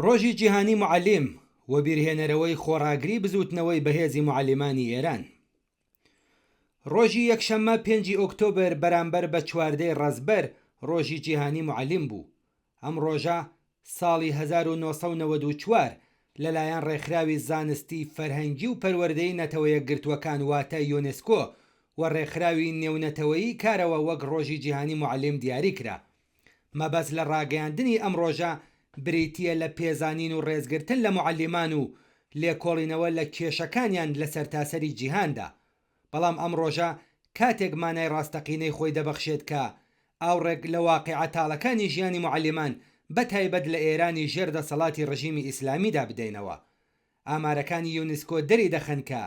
ڕۆژی جیهانی موعەلیم، وەبیرهێنەرەوەی خۆڕاگری بزووتنەوەی بەهێزی موعەلیمانی ئێران. ڕۆژی یەکشەممە پێنجی ئۆکتۆبر بەرامبەر بە چواردەی ڕەزبەر ڕۆژی جیهانی موعەلیم بوو. ئەم ڕۆژە ساڵی 1994 لەلایەن ڕێکخراوی زانستی، فەرهەنگی و پەروەردەیی نەتەوە یەکگرتووەکان واتە یونسکۆ و ڕێکخراوی نێونەتەوەیی کارەوە وەک ڕۆژی جیهانی موعەلیم دیاری کرا. مەبەست لە ڕاگەیاندنی ئەم ڕۆژە بریتییە لە پێزانین و ڕێزگرتن لە موعەلیمان و لێکۆڵینەوە لە کێشەکانیان لە سەرتاسەری جیهاندا. بەڵام ئەم ڕۆژە کاتێک مانای ڕاستەقینەی خۆی دەبەخشێت کە ئاوڕێک لە واقیعە تاڵەکانی ژیانی موعەلیمان بە تایبەت لە ئێرانی ژێر دەسەڵاتی ڕژیمی ئیسلامیدا بدەینەوە. ئامارەکانی یونسکۆ دەریدەخەن کە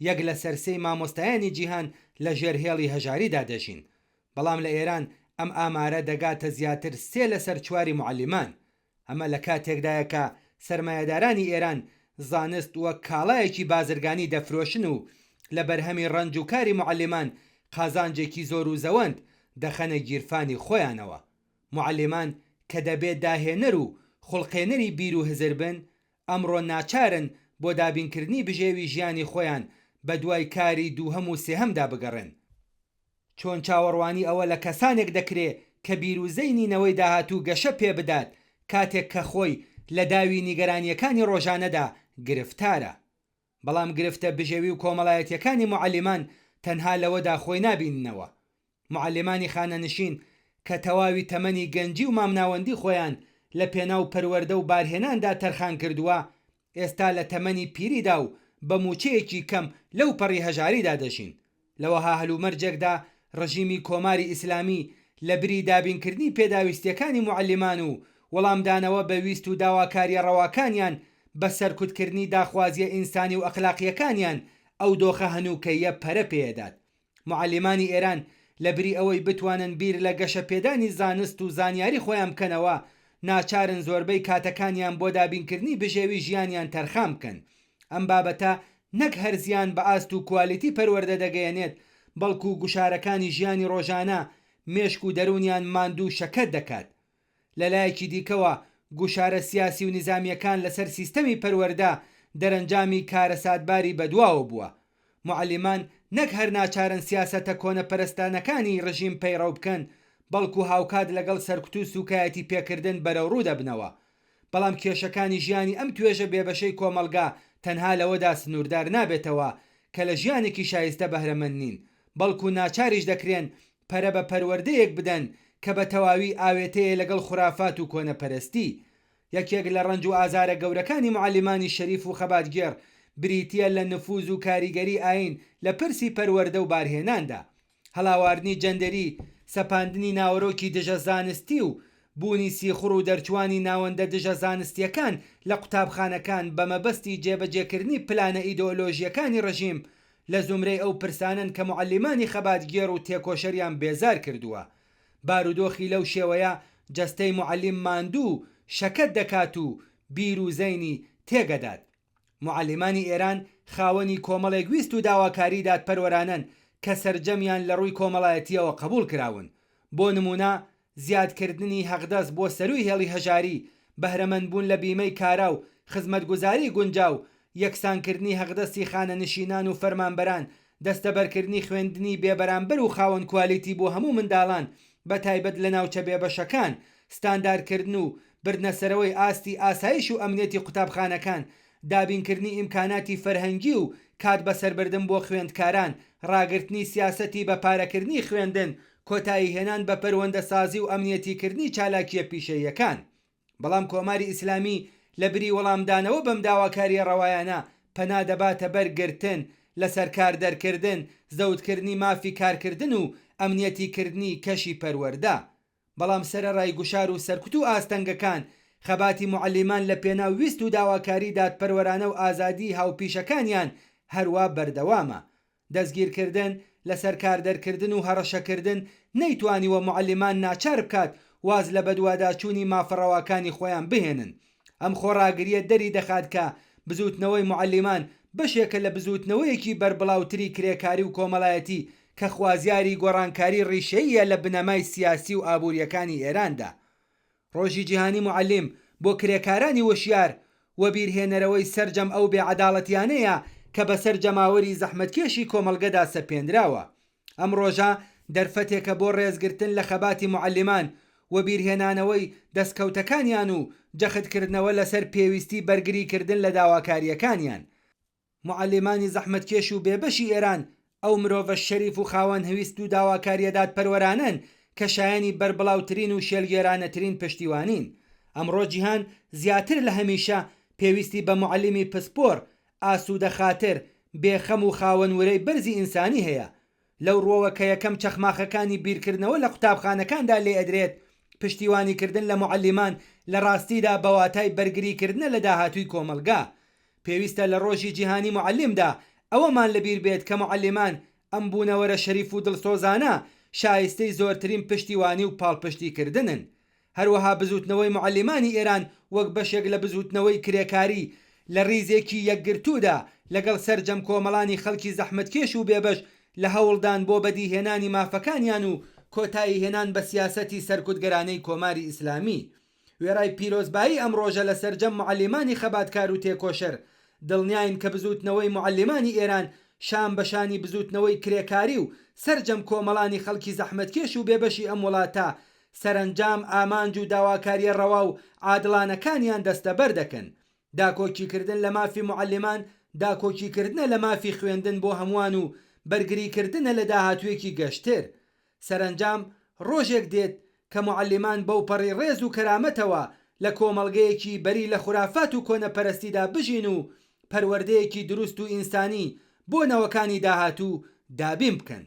یەک لەسەر سێی مامۆستایانی جیهان لە ژێر هێڵی هەژاریدا دەژین. بەڵام لە ئێران ئەم ئامارە دەگاتە زیاتر سێ لەسەر چواری موعەلیمان. ئەمە لە کاتێکدایە کە سەرمایەدارانی ئێران زانست وەک کاڵایەکی بازرگانی دەفرۆشن و لە بەرهەمی ڕەنج و کاری موعەلیمان قازانجێکی زۆر و زەوەند دەخەنە گیرفانی خۆیانەوە. موعەلیمان کە دەبێ داهێنەر و خوڵقێنەری بیر و هزر بن، ئەمڕۆ ناچارن بۆ دابینکردنی بژێوی ژیانی خۆیان بەدوای کاری دووهەم و سێهەمدا بگەڕێن. چۆن چاوەڕوانی ئەوە لە کەسانێک دەکرێ کە بیر و زەینی نەوەی داهاتوو گەشە پێ بدات کاتێک کە خۆی لە داوی نیگەرانییەکانی ڕۆژانەدا گرفتارە؟ بەڵام گرفتە بژێوی و کۆمەڵایەتییەکانی موعەلیمان تەنها لەوەدا خۆی نابیننەوە. موعەلیمانی خانەنشین کە تەواوی تەمەنی گەنجی و مامناوەندی خۆیان لە پێناو پەروەردە و بارهێناندا تەرخان کردووە، ئێستا لە تەمەنی پیریدا و بە مووچەیەکی کەم لەو پەڕی هەژاریدا دەژین. لە وەها هەلومەرجێکدا ڕژیمی کۆماری ئیسلامی لە بری دابینکردنی پێداویستییەکانی موعەلیمان و وەڵامدانەوە بە ویست و داواکارییە ڕەواکانیان بە سەرکوتکردنی داخوازییە ئینسانی و ئەخلاقییەکانیان ئەو دۆخە هەنووکەییە پەرە پێدات. موعەلیمانی ئێران لە بری ئەوەی بتوانن بیر لە گەشەپێدانی زانست و زانیاری خۆیان بکەنەوە، ناچارن زۆربەی کاتەکانیان بۆ دابینکردنی بژێوی ژیانیان تەرخان بکەن. ئەم بابەتە نەک هەر زیان بە ئاست و کوالیتی پەروەردە دەگەیەنێت، بەڵکو گوشارەکانی ژیانی ڕۆژانە مێشک و دەروونیان ماندوو و شەکەت دەکات. لە لایەکی دیکەوە گوشارە سیاسی و نیزامییەکان لەسەر سیستەمی پەروەردە دەرەنجامی کارەساتباری بەدواوە بووە. موعەلیمان نەک هەر ناچارن سیاسەتە کۆنەپەرستانەکانی ڕژیم پەیڕەو بکەن، بەڵکو هاوکات لەگەڵ سەرکوت و سووکایەتی پێکردن بەرەوڕوو دەبنەوە. بەڵام کێشەکانی ژیانی ئەم توێژە بێبەشەی کۆمەڵگا تەنها لەوەدا سنووردار نابێتەوە کە لە ژیانێکی شایستە بەهرەمەند نین، بەڵکو ناچاریش دەکرێن پەرە بە پەروەردەیەک بدەن کە بە تەواوی ئاوێتەیە لەگەڵ خورافات و کۆنەپەرستی. یەکێک لە ڕەنج و ئازارە گەورەکانی موعەلیمانی شەریف و خەباتگێڕ بریتییە لە نفوز و کاریگەری ئایین لە پرسی پەروەردە و بارهێناندا. هەڵاواردنی جەندەری، سەپاندنی ناوەرۆکی دژە زانستی و بوونی سیخوڕ و دەرچووانی ناوەندە دژە زانستییەکان لە قوتابخانەکان بە مەبەستی جێبەجێکردنی پلانە ئیدۆلۆژییەکانی ڕژیم لە زومرەی ئەو پرسانەن کە موعەلیمانی خەباتگێڕ و تێکۆشەریان بێزار کردووە. بارودۆخی لەو شێوەیە جەستەی موعەلیم ماندوو و شەکەت دەکات و بیر و زەینی تێگەدات. موعەلیمانی ئێران خاوەنی کۆمەڵێک ویست و داواکاریی دادپەروەرانەن کە سەرجەمیان لە ڕووی کۆمەڵایەتییەوە قەبووڵ کراون. بۆ نموونە زیادکردنی هەقدەست بۆ سەرووی هێڵی هەژاری، بەهرەمەندبوون لە بیمەی کارا و خزمەتگوزاری گونجاو، یەکسانکردنی هەقدەستی خانەنشینان و فەرمانبەران، دەستەبەرکردنی خوێندنی بێبەرامبەر و خاوەن کوالیتی بۆ هەموو منداڵان بەتایبەت لە ناوچە بێبەشەکان، ستاندارکردن و بردنەسەرەوەی ئاستی ئاسایش و ئەمنیەتی قوتابخانەکان، دابینکردنی ئیمکاناتی فەرهەنگی و کات بەسەربردن بۆ خوێندکاران، ڕاگرتنی سیاسەتی بە پارەکردنی خوێندن، کۆتاییهێنان بە پەروەندەسازی و ئەمنیەتیکردنی چالاکییە پیشەییەکان. بەڵام کۆماری ئیسلامی لە بری وەڵامدانەوە بەم داواکارییە ڕەوایانە، پەنا دەباتە بەر گرتن، لەسەرکار دەرکردن، زەوتکردنی مافی کارکردن و ئەمنیەتیکردنی کەشی پەروەردە. بەڵام سەرەڕای گوشار و سەرکوت و ئاستەنگەکان، خەباتی موعەلیمان لە پێناو ویست و داواکاری دادپەروەرانە و ئازادیی هاوپیشەکانیان هەروا بەردەوامە. دەستگیرکردن، لەسەرکار دەرکردن و هەڕەشەکردن نەیتوانیوە موعەلیمان ناچار بکات واز لە بەدواداچوونی مافە ڕەواکانی خۆیان بهێنن. ئەم خۆڕاگرییە دەری دەخات کە بزووتنەوەی موعەلیمان بەشێکە لە بزووتنەوەیەکی بەربڵاوتری کرێکاری و کۆمەڵایەتی کە خوازیاری گۆڕانکاری ڕیشەییە لە بنەمای سیاسی و ئابوورییەکانی ئێراندا. ڕۆژی جیهانی موعەلیم بۆ کرێکارانی وشیار وەبیرهێنەرەوەی سەرجەم ئەو بێعەداڵەتیانەیە کە بەسەر جەماوەری زەحمەتکێشی کۆمەڵگەدا سەپێنراوە. ئەم ڕۆژە دەرفەتێکە بۆ ڕێزگرتن لە خەباتی موعەلیمان، وەبیرهێنانەوەی دەستکەوتەکانیان و جەختکردنەوە لەسەر پێویستی بەرگریکردن لە داواکارییەکانیان. موعەلیمانی زەحمەتکێش و بێبەشی ئێران ئەو مرۆڤە شەریف و خاوەن هویست و داواکارییە دادپەروەرانەن کە شایەنی بەربڵاوترین و شێلگێرانەترین پشتیوانین. ئەمڕۆ جیهان زیاتر لە هەمیشە پێویستی بە موعەلیمی پسپۆر، ئاسوودەخاتر، بێ خەم و خاوەن ورەی بەرزی ئینسانی هەیە. لەو ڕووەوە کە یەکەم چەخماخەکانی بیرکردنەوە لە قوتابخانەکاندا لێ ئەدرێت، پشتیوانیکردن لە موعەلیمان لە ڕاستیدا بە واتای بەرگریکردنە لە داهاتووی کۆمەڵگا. پێویستە لە ڕۆژی جیهانی موعەلیمدا ئەوەمان لە بیر بێت کە موعەلیمان، ئەم بوونەوەرە شەریف و دڵسۆزانە، شایستەی زۆرترین پشتیوانی و پاڵپشتیکردنن. هەروەها بزووتنەوەی موعەلیمانی ئێران وەک بەشێک لە بزووتنەوەی کرێکاری لە ڕیزێکی یەکگرتوودا لەگەڵ سەرجەم کۆمەڵانی خەڵکی زەحمەتکێش و بێبەش لە هەوڵدان بۆ بەدیهێنانی مافەکانیان و کۆتاییهێنان بە سیاسەتی سەرکوتگەرانەی کۆماری ئیسلامی. وێڕای پیرۆزبایی ئەم ڕۆژە لە سەرجەم موعەلیمانی خەباتکار و تێکۆشەر، دڵنیاین کە بزووتنەوەی موعەلیمانی ئێران شان بە شانی بزووتنەوەی کرێکاری و سەرجەم کۆمەڵانی خەڵکی زەحمەتکێش و بێبەشی ئەم وڵاتە سەرەنجام ئامانج و داواکارییە ڕەوا و عادڵانەکانیان دەستەبەر دەکەن. داکۆکیکردن لە مافی موعەلیمان داکۆکیکردنە لە مافی خوێندن بۆ هەمووان و بەرگریکردنە لە داهاتوویەکی گەشتر. سەرەنجام ڕۆژێک دێت کە موعەلیمان بەوپەڕی ڕێز و کەرامەتەوە لە کۆمەڵگەیەکی بەری لە خورافات و کۆنەپەرستیدا بژین و پەروەردەیەکی دروست و ئینسانی بۆ نەوەکانی داهاتوو دابین بکەن.